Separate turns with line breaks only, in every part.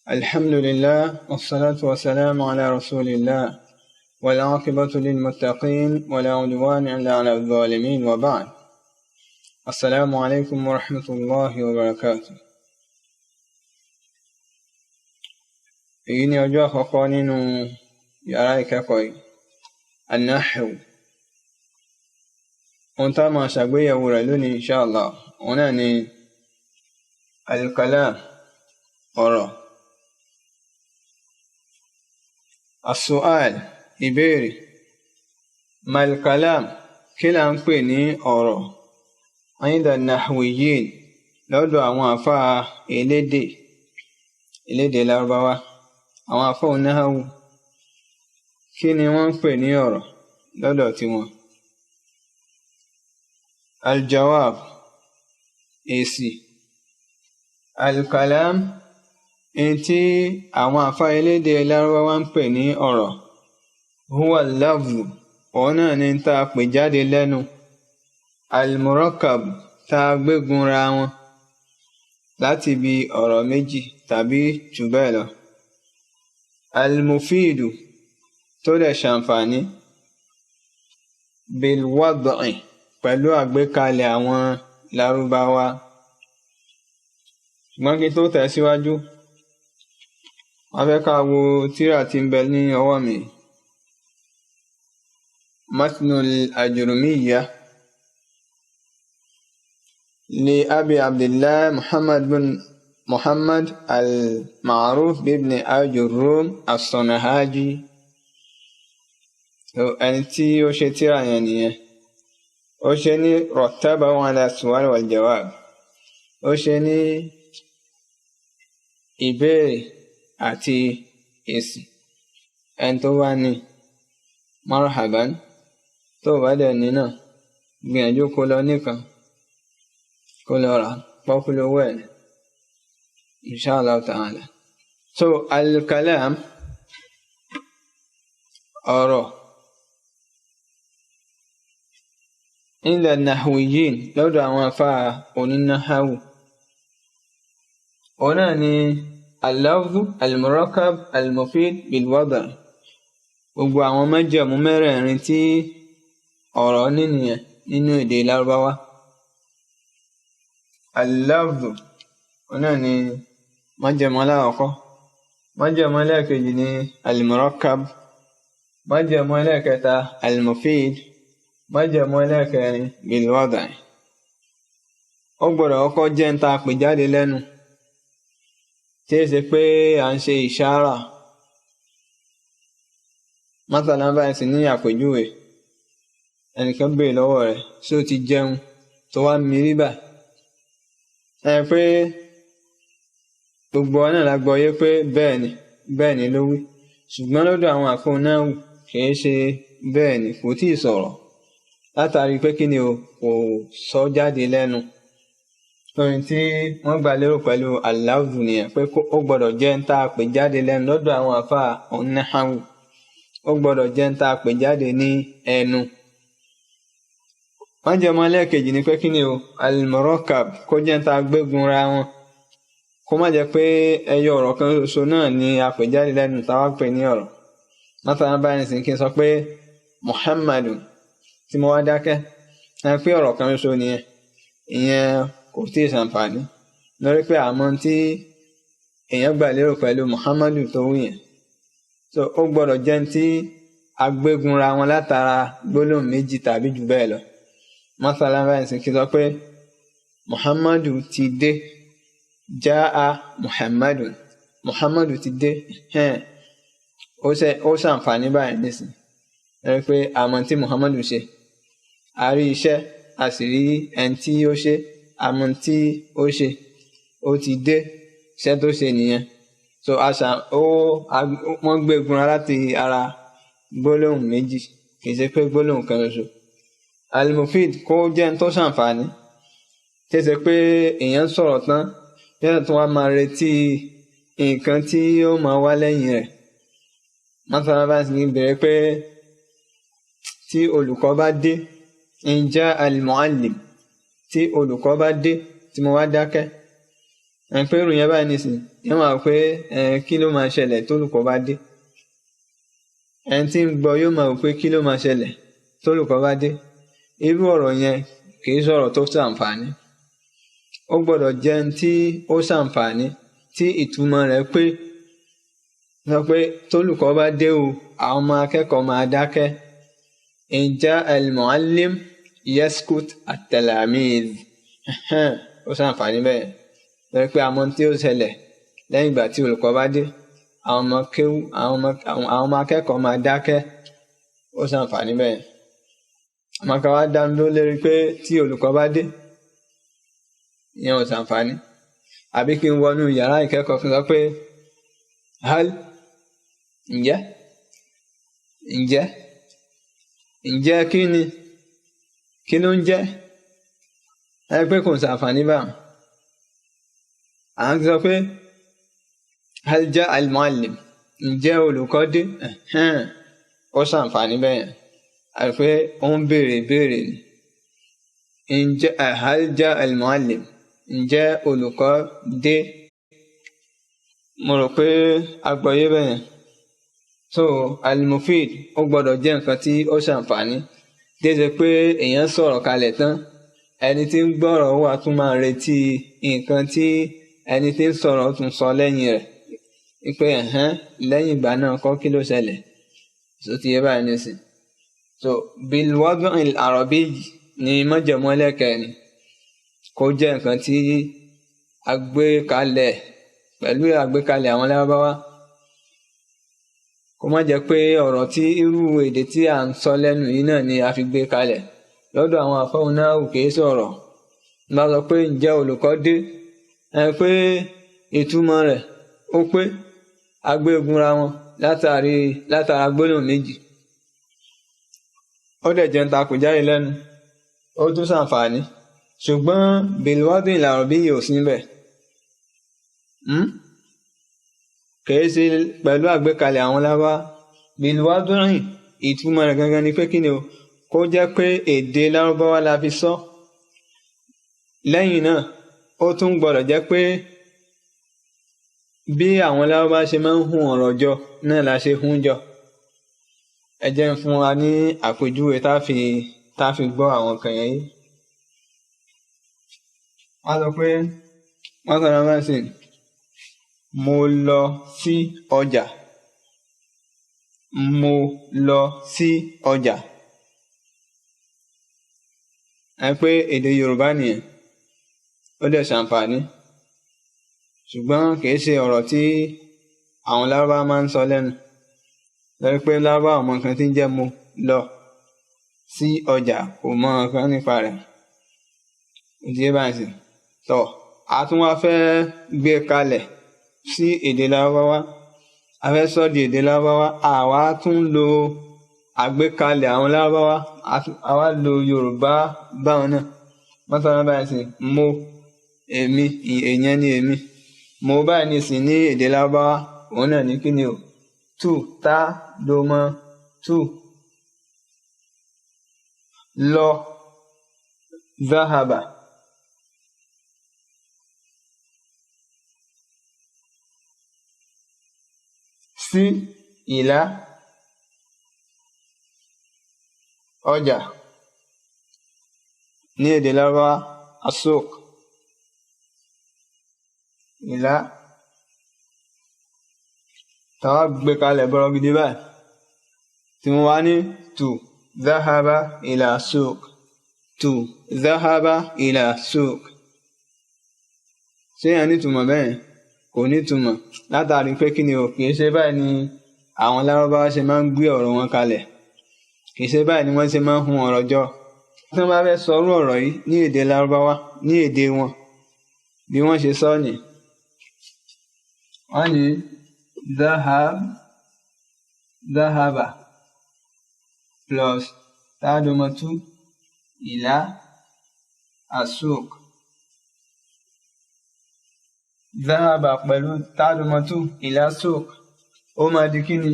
الحمد لله والصلاة والسلام على رسول الله والعاقبة للمتقين ولا عدوان إلا على الظالمين وبعد. السلام عليكم ورحمة الله وبركاته. Èyí ni ọjọ́ àkọ́kọ́ nínú yàrá ìkẹ́kọ̀ọ́ yìí, an-nahwu. Ohun tá a máa ṣàgbéyẹ̀wò rẹ̀ lónìí inshallah, òun náà ni al-kalam, ọ̀rọ̀. As-su'al, ìbéèrè. Mal-kalam, kí là ń pè ní ọ̀rọ̀? Inda an-nahwiyyin, lọ́dọ̀ àwọn àfáà elédè, elédè Lárúbáwá, àwọn àfáà onínáhàwù, kí ni wọ́n ń pè ní ọ̀rọ̀ lọ́dọ̀ tiwọn? Al-jawab, èsì. Al-kalam, èyí tí àwọn àfáà elédè Lárúbáwá ń pè ní ọ̀rọ̀, huwa al-lafzu, òun náà ni tá a pè jáde lẹ́nu, al-murakkab, tá a gbégun ra wọn láti bí ọ̀rọ̀ méjì tàbí jù bẹ́ẹ̀ lọ, al-mufidu, tó dẹ̀ ṣàǹfààní, bil-wad'i, pẹ̀lú àgbékalẹ̀ àwọn Lárúbáwá. Ṣùgbọ́n kí tó tẹ̀síwájú, wọ́n fẹ́ ká wo tírà tí ń bẹ ní ọwọ́ mi, Matnul Ajurumiyya li Abi Abdillah Muhammad bin Muhammad al-Ma'ruf ibn Ajurrum as-Sanahaji. Ẹni tí ó ṣe tírà yẹn nìyẹn. Ó ṣe ní rattabahu ala su'al wal jawab. Ó ṣe ní ìbéèrè àti èsì. Ẹni tó bá ní marhaban, tó bá dẹ̀ ní náà, gbìyànjú kó lọ nìkan, kó lọ rà pọ́kúlówó ẹ̀, inshallah ta'ala. So al-kalam, ọ̀rọ̀, inda nahwiyin, lọ́dọ̀ àwọn afáà onínáhàwù, òun náà ni al-lafzu al-murakkab al-mufid bil-wad'. Gbogbo àwọn májẹ̀mú mẹ́rẹ̀ẹ̀rin tí ọ̀rọ̀ nínìyẹn nínú èdè Lárúbáwá. Al-lafzu, òun náà ni májẹ̀mú alákọ̀ọ́kọ́. Májẹ̀mú ẹlẹ́ẹ̀kejì ni al-murakkab. Májẹ̀mú ẹlẹ́ẹ̀kẹta al-mufid. Májẹ̀mú ẹlẹ́ẹ̀kẹrin bil-wad'. Ó gbọ́dọ̀ kọ́kọ́ jẹ́ ń ta pè jáde lẹ́nu, tí ó ṣe pé à ń ṣe ìṣára. Mátàlá báyìí sì ní àpèjúwe, ẹnìkan béèrè lọ́wọ́ rẹ̀, ṣé o ti jẹun? Tó wá mírí bà. Ẹ pé gbogbo wa náà la gbọ́ yé pé bẹ́ẹ̀ ni, bẹ́ẹ̀ ni ló wí. Ṣùgbọ́n lọ́dọ̀ àwọn àfọ̀náwù kì í ṣe bẹ́ẹ̀ ni, kò tíì sọ̀rọ̀. Látàrí pé kí ni o, kò sọ jáde lẹ́nu. Lórí tí wọ́n gbà lérò pẹ̀lú al-lafzu nìyẹn, pé ó gbọ́dọ̀ jẹ́ ń tá a pè jáde lẹ́nu lọ́dọ̀ àwọn àfáà onínáhàwù. Ó gbọ́dọ̀ jẹ́ ń tá a pè jáde ní ẹnu. Májẹ̀mú ẹlẹ́ẹ̀kejì ni pé kí ni o, al-murakkab, kó jẹ́ ń tá a gbégun ra wọn. Kó má jẹ́ pé ẹyọ ọ̀rọ̀ kan ṣoṣo náà ni a pè jáde lẹ́nu tá a wá pè ní ọ̀rọ̀. Látara báyìí sì kí n sọ pé Muhammadu, tí mo wá dákẹ́, ẹ pé ọ̀rọ̀ kan ṣoṣo nìyẹn. Ìyẹn kò tí ì ṣàǹfààní lórí pé àmọ́ tí èèyàn gbà lérò pẹ̀lú Muhammadu tó wí yẹn. So ó gbọ́dọ̀ jẹ́ tí agbégunra wọn látara gbólóhùn méjì tàbí jù bẹ́ẹ̀ lọ. Masala báyìí sì kí n sọ pé Muhammadu ti dé, jaa Muhammadu, Muhammadu ti dé. Ó ṣàǹfààní báyìí nísìnyí lórí pé àmọ́ tí Muhammadu ṣe, a rí iṣẹ́, a sì rí ẹni tí ó ṣe, àmọ́ tí ó ṣe, ó ti dé, iṣẹ́ tó ṣe nìyẹn. So àṣà ó wọ́n gbégun láti ara gbólóhùn méjì, kì í ṣe pé gbólóhùn kan ṣoṣo. Al-mufid, kó jẹ́ ń tó ṣàǹfààní, tí ṣe pé èèyàn sọ̀rọ̀ tán, yóò tún wá máa retí nǹkan tí ó máa wá lẹ́yìn rẹ̀. Mọ́tàlá bá sì ní bẹ̀rẹ̀ pé tí olùkọ́ bá dé, in jaa al-muallim, tí olùkọ́ bá dé, tí mo wá dákẹ́, Ẹ̀ pé irun yẹn báyìí nísìn yẹn máa pé kí ló máa ṣẹlẹ̀ tólùkọ́ bá dé. Ẹni tí ń gbọ́ yóò máa wò pé kí ló máa ṣẹlẹ̀ tólùkọ́ bá dé. Irú ọ̀rọ̀ yẹn kì í sọ̀rọ̀ tó ṣàǹfààní. Ó gbọ́dọ̀ jẹ́ ẹni tí ó ṣàǹfààní tí ìtumọ̀ rẹ̀ pé sọ pé tólùkọ́ bá dé o, àwọn ọmọ akẹ́kọ̀ọ́ máa dákẹ́. In jaa al-muallim yaskut at-talamiz. Ó ṣàǹfààní bẹ́ẹ̀. Lórí pé àmọ́ tí ó ṣẹlẹ̀ lẹ́yìn ìgbà tí olùkọ́ bá dé, àwọn ọmọ kéwú, àwọn ọmọ akẹ́kọ̀ọ́ máa dákẹ́. Ó ṣàǹfààní bẹ́ẹ̀. Àmọ́ ká wá dá dúró lérí pé tí olùkọ́ bá dé, ìyẹn ò ṣàǹfààní. Àbí kí n wọnú yàrá ìkẹ́kọ̀ọ́ fún sọ pé hal, ǹjẹ́, ǹjẹ́, ǹjẹ́ kí ni, kí ló ń jẹ́? Ẹ pé kò ṣàǹfààní báwọn. À ń sọ pé hal jaa al-muallim, ǹjẹ́ olùkọ́ dé? Ó ṣàǹfààní bẹ́ẹ̀. Àti pé ó ń béèrè ìbéèrè ni. Ǹjẹ́ hal jaa al-muallim, ǹjẹ́ olùkọ́ dé? Mo rò pé a gbọ́yé bẹ́ẹ̀. So al-mufid ó gbọ́dọ̀ jẹ́ nǹkan tí ó ṣàǹfààní. Déṣe pé èèyàn sọ̀rọ̀ kalẹ̀ tán, ẹni tí ń gbọ́rọ̀ wà tún máa retí nǹkan tí ẹni tí ń sọ̀rọ̀ tún sọ lẹ́yìn rẹ̀. Wípé ẹ̀hẹ́n lẹ́yìn ìgbà náà kọ́ kí ló ṣẹlẹ̀. So ti yé báyìí nísìn. So bil wad'il arabi ni májẹ̀mú ẹlẹ́kẹ̀rin. Kó jẹ́ nǹkan tí a gbé kalẹ̀ pẹ̀lú àgbékalẹ̀ àwọn Lárúbáwá. Kó má jẹ́ pé ọ̀rọ̀ tí irú èdè tí à ń sọ lẹ́nu yìí náà ni a fi gbé kalẹ̀. Lọ́dọ̀ àwọn àfọ́hùn náà kì í sọ̀rọ̀. Bá sọ pé ǹjẹ́ olùkọ́ dé? Ẹ pé ìtumọ̀ rẹ̀ ó pé agbégunra wọn látàrí látara gbólóhùn méjì. Ó dẹ̀ jẹ́ ń takò jáde lẹ́nu. Ó tún ṣàǹfààní. Ṣùgbọ́n bilwadil al-arabi yìí ò sí níbẹ̀. Kìí ṣe pẹ̀lú àgbékalẹ̀ àwọn Lárúbáwá. Bilwadin ìtumọ̀ rẹ̀ gangan ni pé kí ni o, kó jẹ́ pé èdè Lárúbáwá la fi sọ. Lẹ́yìn náà, ó tún gbọ́dọ̀ jẹ́ pé bí àwọn Lárúbáwá ṣe máa ń hun ọ̀rọ̀ jọ náà la ṣe hun jọ. Ẹ jẹ́ ń fún wa ní àpèjúwe tá fi gbọ́ àwọn nǹkan yẹn yìí. Wọ́n sọ pé wọ́n sọ̀rọ̀ máa sìn, mo lọ sí ọjà. Mo lọ sí ọjà. Ẹ pé èdè Yorùbá nìyẹn. Ó dẹ̀ ṣàǹfààní. Ṣùgbọ́n kì í ṣe ọ̀rọ̀ tí àwọn Lárúbáwá máa ń sọ lẹ́nu. Lórí pé Lárúbáwá ò mọ nǹkan tí ń jẹ́ mo lọ sí ọjà, kò mọ nǹkan nípa rẹ̀. Ó ti yé báyìí sí. Tọ́, a tún wá fẹ́ gbé kalẹ̀ sí èdè Lárúbáwá. A fẹ́ sọ di èdè Lárúbáwá. Àwa tún lo àgbékalẹ̀ àwọn Lárúbáwá. Àwa lo Yorùbá báwọn náà. Mọ́sálásí báyìí sí, mo, èmi, èèyàn ni èmi. Mo báyìí ní sìn ní èdè Lárúbáwá. Òun náà ní kí ni o? Tu, ta, do, mọ, tu. Lọ, zahaba. Sí, ìlà, ọjà. Ní èdè Lárúbáwá, asok. Ìlà. Tàwa gbé kalẹ̀ bọ́rọ̀ gidi báyìí. Tí mo wá ní tu zahaba ìlà suk. Tu zahaba ìlà suk. Ṣé ẹ ní ìtumọ̀ bẹ́ẹ̀? Kò ní ìtumọ̀. Látàrí pé kí ni o, kì í ṣe báyìí ni àwọn Lárúbáwá ṣe máa ń gbé ọ̀rọ̀ wọn kalẹ̀. Kì í ṣe báyìí ni wọ́n ṣe máa ń hun ọ̀rọ̀ jọ. Tí wọ́n bá fẹ́ sọ irú ọ̀rọ̀ yìí ní èdè Lárúbáwá, ní èdè wọn, bí wọ́n ṣe sọ ni. Wọ́n ní zahab, zahaba plus tadomatu ìlà asuk. Zahaba pẹ̀lú tadomatu ìlà suk. Ó máa di kí ni?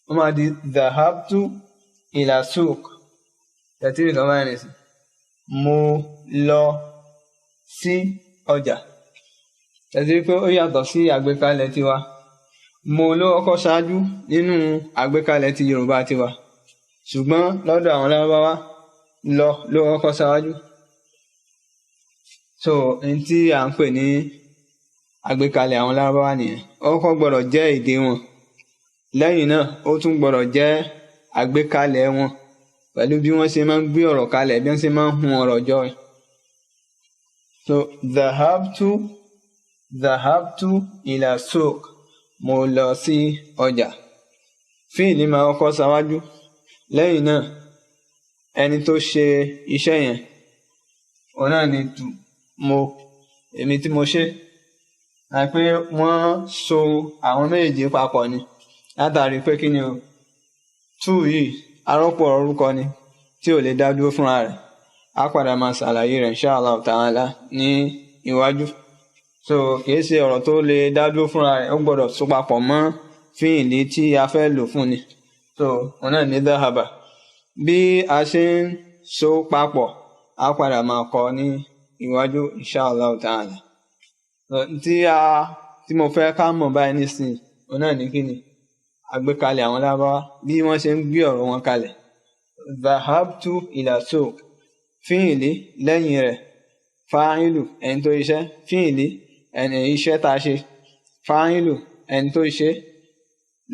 Ó máa di zahabtu ìlà suk. Tẹ̀tí ìkan báyìí nìsín. Mo lọ sí ọjà. Tẹ̀sí pé ó yàtọ̀ sí àgbékalẹ̀ tiwa. Mo ló kọ́kọ́ ṣáájú nínú àgbékalẹ̀ ti Yorùbá tiwa, ṣùgbọ́n lọ́dọ̀ àwọn Lárúbáwá lọ ló kọ́kọ́ ṣáájú. So n tí à ń pè ní àgbékalẹ̀ àwọn Lárúbáwá nìyẹn. Ó kọ́kọ́ gbọ́dọ̀ jẹ́ èdè wọn, lẹ́yìn náà ó tún gbọ́dọ̀ jẹ́ àgbékalẹ̀ wọn pẹ̀lú bí wọ́n ṣe máa ń gbé ọ̀rọ̀ kalẹ̀, bí wọ́n ṣe máa ń hun ọ̀rọ̀ jọ. So dhahabtu ila suq, mo lọ sí ọjà. Fíìlì máa kọ́kọ́ ṣáwájú, lẹ́yìn náà ẹni tó ṣe iṣẹ́ yẹn òun náà ni tù, mo, èmi tí mo ṣe. Àti pé wọ́n so àwọn méjèèjì papọ̀ ni látàrí pé kí ni o, tù yìí arọ́pò orúkọ ni tí ò lè dá dúró fúnra rẹ̀. Á padà máa ṣàlàyé rẹ̀ insha Allah ta'ala ní iwájú. So kìí ṣe ọ̀rọ̀ tó lè dá dúró fúnra rẹ̀, ó gbọ́dọ̀ so papọ̀ mọ́ fíìlì tí a fẹ́ lò fún ni. So òun náà ní dhahaba. Bí a ṣe ń so papọ̀ á padà máa kọ́ ní iwájú insha Allah ta'ala. Tí mo fẹ́ ká mọ̀ báyìí nísìnyí, òun náà ní kí ni àgbékalẹ̀ àwọn Lárúbáwá bí wọ́n ṣe ń gbé ọ̀rọ̀ wọn kalẹ̀. Dhahabtu ila suq, fíìlì lẹ́yìn rẹ̀ fáìlù ẹni tó iṣẹ́, fíìlì ẹni iṣẹ́ tá a ṣe, fáìlù ẹni tó ṣe,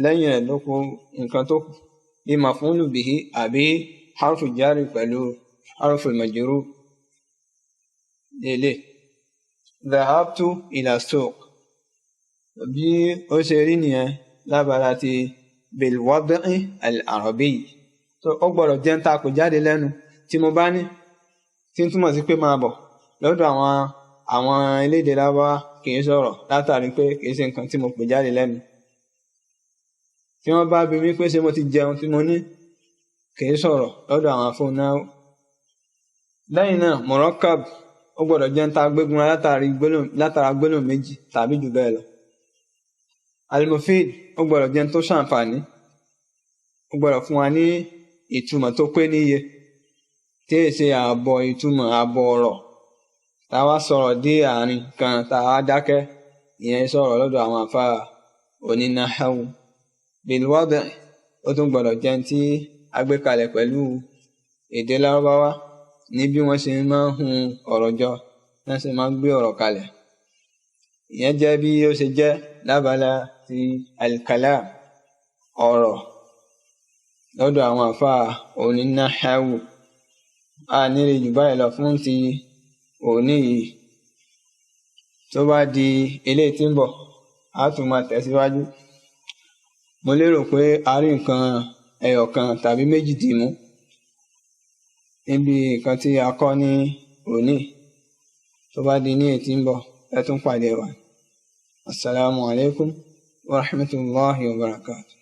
lẹ́yìn rẹ̀ ló kù nǹkan tó kù bí maf'ulu bihi àbí harfu jari pẹ̀lú harfu majrur lélẹ̀. Dhahabtu ila suq, bí ó ṣe rí nìyẹn lábala ti bilwad'i al-arabi. So ó gbọ́dọ̀ jẹ́ ń ta kò jáde lẹ́nu tí mo bá ní, tí ń túmọ̀ sí pé máa bọ̀ lọ́dọ̀ àwọn elédè Lárúbáwá kì í sọ̀rọ̀ látàrí pé kì í ṣe nǹkan tí mo pè jáde lẹ́nu. Tí wọ́n bá bi mí pé ṣé mo ti jẹun tí mo ní, kì í sọ̀rọ̀ lọ́dọ̀ àwọn afọ́náwó. Lẹ́yìn náà murakkab, ó gbọ́dọ̀ jẹ́ ń ta gbégun látara gbólóhùn méjì tàbí jù bẹ́ẹ̀ lọ. Al-mufid, ó gbọ́dọ̀ jẹ́ tó ṣàǹfààní, ó gbọ́dọ̀ fún wa ní ìtumọ̀ tó pé níye, tí èyí ṣe ààbọ̀ ìtumọ̀ ààbọ̀ ọ̀rọ̀ tá a wá sọ̀rọ̀ dé àárín kan tá a wá dákẹ́, ìyẹn sọ̀rọ̀ lọ́dọ̀ àwọn àfáà onínáhàwù. Bilwad', ó tún gbọ́dọ̀ jẹ́ tí a gbé kalẹ̀ pẹ̀lú èdè Lárúbáwá ní bí wọ́n ṣe máa ń hun ọ̀rọ̀ jọ, wọ́n ṣe máa ń gbé ọ̀rọ̀ kalẹ̀. Ìyẹn jẹ́ bí ó ṣe jẹ́ lábala ti al-kalam, ọ̀rọ̀ lọ́dọ̀ àwọn àfáà onínáhàwù. A nílè jù báyìí lọ fún ti òní yìí. Tó bá di eléyìí tí ń bọ̀, a tún máa tẹ̀síwájú. Mo lérò pé a rí nǹkan ẹyọ kan tàbí méjì dì mú níbi nǹkan tí a kọ́ ní òní. Tó bá di ní èyí tí ń bọ̀, ẹ tún pàdé wa. Assalamu alaikum wa rahmatullahi wa barakatuh.